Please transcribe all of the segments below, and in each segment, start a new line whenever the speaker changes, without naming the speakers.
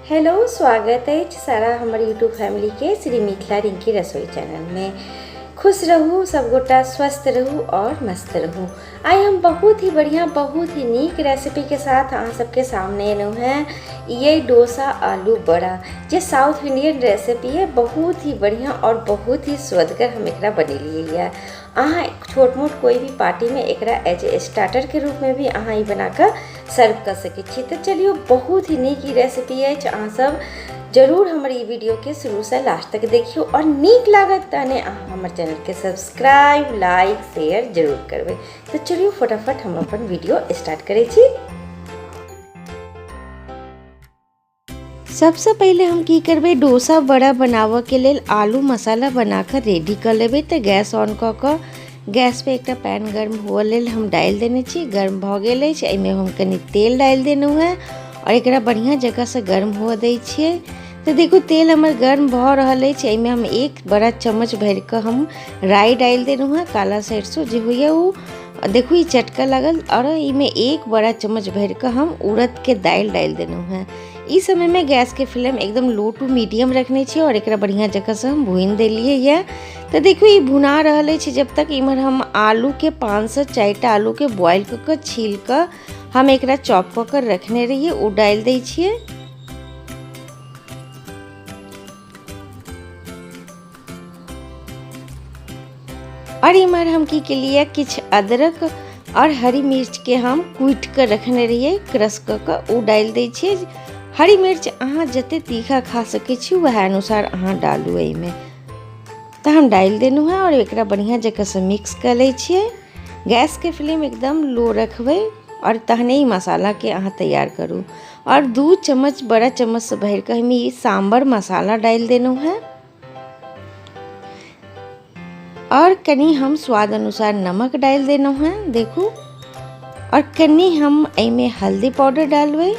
Hello, स्वागत अछि सारा हमर यूट्यूब फैमिली के श्री मिथिला रिंकी रसोई चैनल में। खुश रहू सबगोटा, स्वस्थ रहू और मस्त रहू। आइ हम बहुत ही बढ़िया बहुत ही नीक रेसिपी के साथ अहाँ सबके सामने एलहुँ हेँ। ये डोसा आलू बड़ा जे साउथ इंडियन रेसिपी है, बहुत ही बढ़िया और बहुत ही स्वदगर हम एकरा बनेलिए है। अहाँ छोट मोट कोई भी पार्टी में एकरा एज ए स्टार्टर के रूप में भी अहाँ ई बनाकऽ सर्व कऽ सकै छी। तऽ चलियौ, बहुत ही नीक ई रेसिपी अछि। अहाँ सब जरूर हमर ई वीडियोके शुरूसँ लास्ट तक देखियौ और नीक लागत तहने अहाँ हमर चैनलके सब्सक्राइब, लाइक, शेयर जरूर करबै। तऽ चलियौ फटाफट हम अपन वीडियो स्टार्ट करै छी। सबसँ पहिले हम की करबै, डोसा बड़ा बनाबऽके लेल आलू मसाला बनाकऽ रेडी कऽ लेबै। तऽ गैस ऑन कऽ कऽ गैस पे एकटा पैन गर्म हुअ लेल हम डालि देने छी। गर्म भऽ गेल अछि, एहिमे हम कनि तेल डालि देलहुँ हेँ आओर एकरा बढ़िआँ जकाँसँ गर्म हुअ दै छियै। तऽ देखू, तेल हमर गर्म भऽ रहल अछि। एहिमे हम एक बड़ा चम्मच भरिकऽ हम राइ डालि देलहुँ हेँ, काला सरिसो जे होइए ओ। देखू, ई चटका लागल आओर एहिमे एक बड़ा चम्मच भरिकऽ हम उड़दके दालि डालि देलहुँ हेँ। ई समयमे गैसके फ्लेम एकदम लो टू मीडियम रखने छी आओर एकरा बढ़िआँ जकाँसँ हम भूनि देलियै यऽ। तऽ देखू, ई भुना रहल अछि। जब तक इम्हर हम आलूके 5सँ 4टा आलूके बॉयल कऽ कऽ छील कऽ हम एकरा चॉप कऽ कऽ रखने रहियै, ओ डालि दै छियै। आओर इम्हर हम की केलियै, किछु अदरक आओर हरी मिर्चके हम कुटि कऽ रखने रहियै, क्रश कऽ कऽ ओ डालि दै छियै। हरी मिर्च अहाँ जते तीखा खा सकै छी वएह अनुसार अहाँ डालू एहिमे। तऽ हम डालि देलहुँ हेँ आओर एकरा बढ़िआँ जकाँसँ मिक्स कऽ लै छियै। गैसके फ्लेम एकदम लो रखबै आओर तहने ई मसालाके अहाँ तैयार करू। आओर 2 चम्मच बड़ा चम्मचसँ भरिकऽ हम ई साम्बर मसाला डालि देलहुँ हेँ आओर कनि हम स्वाद अनुसार नमक डालि देलहुँ हेँ, देखू। आओर कनि हम एहिमे हल्दी पाउडर डालबै।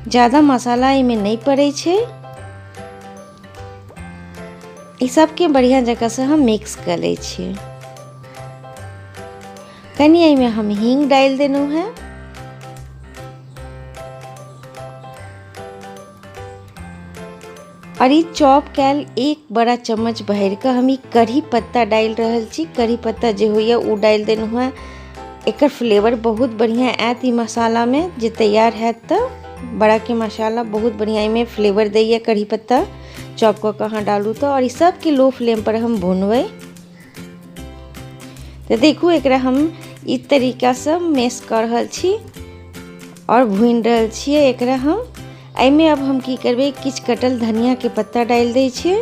ज्यादा मसाला एहिमे नहि पड़ै छै। ई सबके बढ़िआँ जकाँसँ हम मिक्स कऽ लै छियै। कनि एहिमे हम हींग डालि देलहुँ हेँ। आओर ई चॉप कयल एक बड़ा चम्मच भरिकऽ हम ई कढ़ी पत्ता डालि रहल छी। कढ़ी पत्ता जे होइए ओ डालि देलहुँ हेँ। एकर फ्लेवर बहुत बढ़िआँ आयत ई मसालामे जे तैयार हैत। तऽ बड़ाके मसाला बहुत बढ़िआँ एहिमे फ्लेवर दैए कढ़ी पत्ता चॉप कऽ कऽ अहाँ डालू तऽ। आओर ई सबके लो फ्लेम पर हम भुनबै। तऽ देखू, एकरा हम ई तरीकासँ मेस कऽ रहल छी आओर भुनि रहल छियै एकरा हम। एहिमे अब हम की करबै, किछु कटल धनियाके पत्ता डालि दै छियै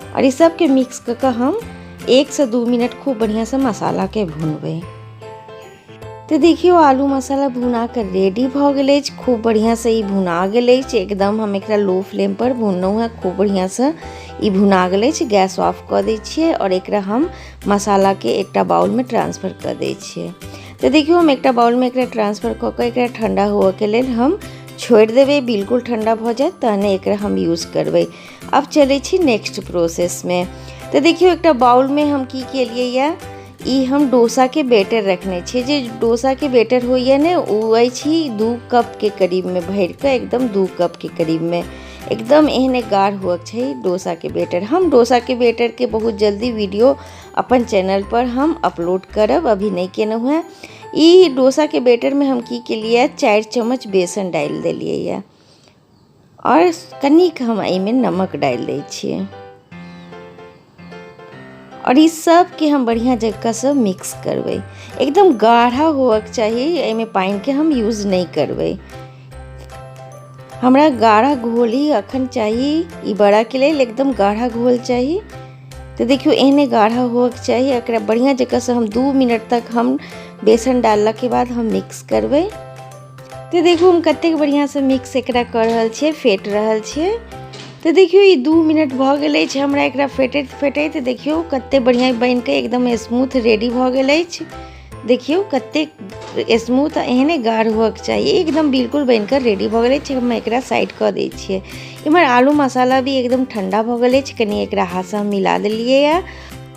आओर ई सबके मिक्स कऽ कऽ हम 1 सँ 2 मिनट खूब बढ़िआँसँ मसालाके भुनबै। तऽ देखियौ, आलू मसाला भुना कऽ रेडी भऽ गेल अछि। खूब बढ़िआँसँ ई भुना गेल अछि एकदम। हम एकरा लो फ्लेम पर भुनलहुँ हेँ, खूब बढ़िआँसँ ई भुना गेल अछि। गैस ऑफ कऽ दै छियै आओर एकरा हम मसालाके एकटा बाउलमे ट्रांसफर कऽ दै छियै। तऽ देखियौ, हम एकटा बाउलमे एकरा ट्रांसफर कऽ कऽ एकरा ठण्डा हुअके लेल हम छोड़ि देबै। बिल्कुल ठण्डा भऽ जायत तहने एकरा हम यूज करबै। आब चलै छी नेक्स्ट प्रोसेसमे। तऽ देखियौ, एकटा बाउलमे हम की केलियै यऽ, ई हम डोसाके बैटर रखने छियै। जे डोसाके बैटर होइए ने, ओ अछि 2 कपके करीबमे भरिकऽ, एकदम 2 कपके करीबमे, एकदम एहने गाढ़ हुअके छै डोसाके बैटर। हम डोसाके बैटरके बहुत जल्दी वीडियो अपन चैनल पर हम अपलोड करब, अभी नहि केलहुँ हेँ। ई डोसाके बैटरमे हम की केलियै, 4 चम्मच बेसन डालि देलियै यऽ आओर कनिक हम एहिमे नमक डालि दै छियै आओर ई सबके हम बढ़िआँ जकाँसँ मिक्स करबै। एकदम गाढ़ा होअके चाही। एहिमे पानिके हम यूज नहि करबै। हमरा गाढ़ा घोल ही अखन चाही। ई बड़ाके लेल एकदम गाढ़ा घोल चाही। तऽ देखियौ, एहने गाढ़ा होअके चाही। एकरा बढ़िआँ जकाँसँ हम 2 मिनट तक हम बेसन डाललाके बाद हम मिक्स करबै। तऽ देखू, हम कतेक बढ़िआँसँ मिक्स एकरा कऽ रहल छियै, फेट रहल छियै। तऽ देखियौ, ई 2 मिनट भऽ गेल अछि हमरा एकरा फेटैत फेटैत। देखियौ, कतेक बढ़िआँ बनि कऽ एकदम स्मूथ रेडी भऽ गेल अछि। देखियौ, कतेक स्मूथ, एहने गाढ़ हुअके चाही। एकदम बिल्कुल बनि कऽ रेडी भऽ गेल अछि। हम एकरा साइड कऽ दै छियै। इम्हर आलू मसाला भी एकदम ठण्डा भऽ गेल अछि। कनि एकरा हाथसँ हम मिला देलियै यऽ।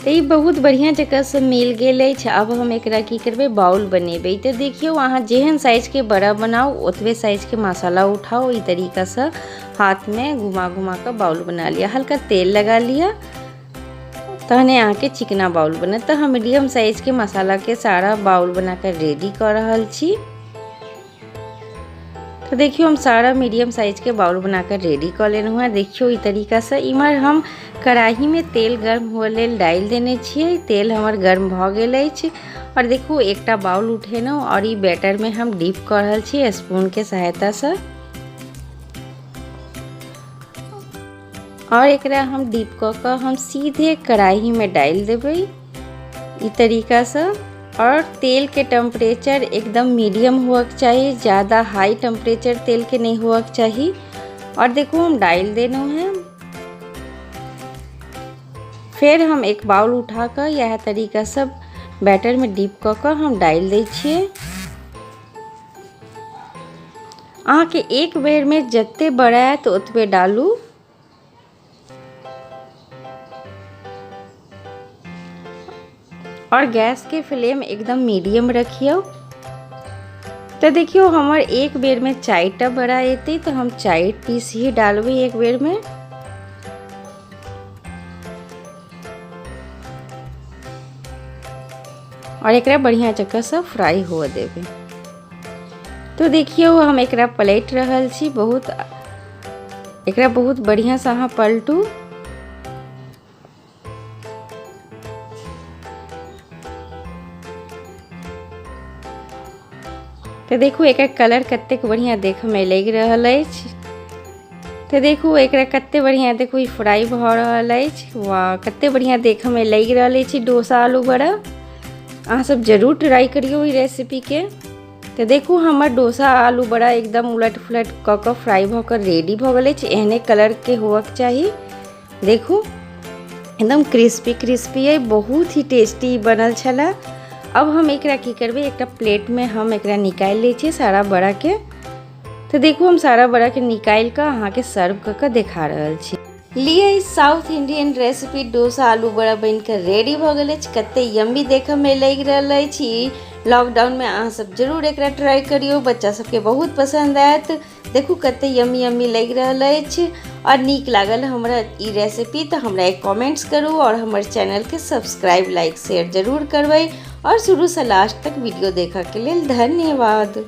तऽ ई बहुत बढ़िआँ जकाँसँ मिल गेल अछि। आब हम एकरा की करबै, बाउल बनेबै। तऽ देखियौ, अहाँ जेहन साइजके बड़ा बनाउ ओतबे साइजके मसाला उठाउ। ई तरीकासँ हाथमे घुमा घुमा कऽ बाउल बना लिअ, हल्का तेल लगा लिअ, तहने अहाँके चिकना बाउल बनत। तऽ हम मीडियम साइजके मसालाके सारा बाउल बना कऽ रेडी कऽ रहल छी। तऽ देखियौ, हम सारा मीडियम साइजके बाउल बना कऽ रेडी कऽ लेलहुँ हेँ। देखियौ, ई तरीकासँ इम्हर हम कड़ाहीमे तेल गर्म हुअ लेल डालि देने छियै। तेल हमर गर्म भऽ गेल अछि आओर देखू, एकटा बाउल उठेलहुँ आओर ई बैटरमे हम डिप कऽ रहल छी स्पूनके सहायतासँ आओर एकरा हम डिप कऽ कऽ हम सीधे कड़ाहीमे डालि देबै ई तरीकासँ। आओर तेलके टेम्परेचर एकदम मीडियम हुअके चाही, ज़्यादा हाई टेम्परेचर तेलके नहि हुअके चाही। आओर देखू, हम डालि देलहुँ हेँ। फेर हम एक बाउल उठा कऽ इएह तरीकासँ बैटरमे डिप कऽ कऽ हम डालि दै छियै। अहाँके एक बेरमे जते बड़ा आयत ओतबे डालू। आओर गैसके फ्लेम एकदम मीडियम रखियौ। तऽ देखियौ, हमर एक बेरमे 4टा बड़ा एतै तऽ हम 4 पीस ही डालबै एक बेरमे। आओर एकरा बढ़िआँ जकाँसँ फ्राई हुअ देबै। तो देखियौ, हम एकरा पलटि रहल छी। बहुत एकरा बहुत बढ़िआँसँ अहाँ पलटू। तऽ देखू, एकर कलर कतेक बढ़िआँ देखऽमे लागि रहल अछि। तऽ देखू, एकरा कते बढ़िआँ, देखू, ई फ्राई भऽ रहल अछि। वाह, कते बढ़िआँ देखऽमे लागि रहल अछि डोसा आलू बड़ा। अहाँ सब जरूर ट्राई करियौ ई रेसिपीके। तऽ देखू, हमर डोसा आलू बड़ा एकदम उलट फुलट कऽ कऽ फ्राई भऽ कऽ रेडी भऽ गेल अछि। एहने कलरके होबक चाही। देखू, एकदम क्रिस्पी क्रिस्पी अइ, बहुत ही टेस्टी बनल छलै। अब हम एकरा की करबै, एकटा प्लेटमे हम एकरा निकालि लै छियै सारा बड़ाके। तऽ देखू, हम सारा बड़ाके निकालि कऽ अहाँके सर्व कऽ कऽ देखा रहल छी। लिअ, साउथ इंडियन रेसिपी डोसा आलू बड़ा बनि कऽ रेडी भऽ गेल अछि। कते यम्मी देखऽमे लागि रहल अछि। ई लॉकडाउनमे अहाँ सब जरूर एकरा ट्राई करियौ, बच्चा सबके बहुत पसन्द आयत। देखू, कते यम्मी यम्मी लागि रहल अछि। आओर नीक लागल हमरा ई रेसिपी तऽ हमरा एक कमेंट्स करू आओर हमर चैनलके सब्सक्राइब, लाइक, शेयर जरूर करबै। आओर शुरूसँ लास्ट तक वीडियो देखऽके लेल धन्यवाद।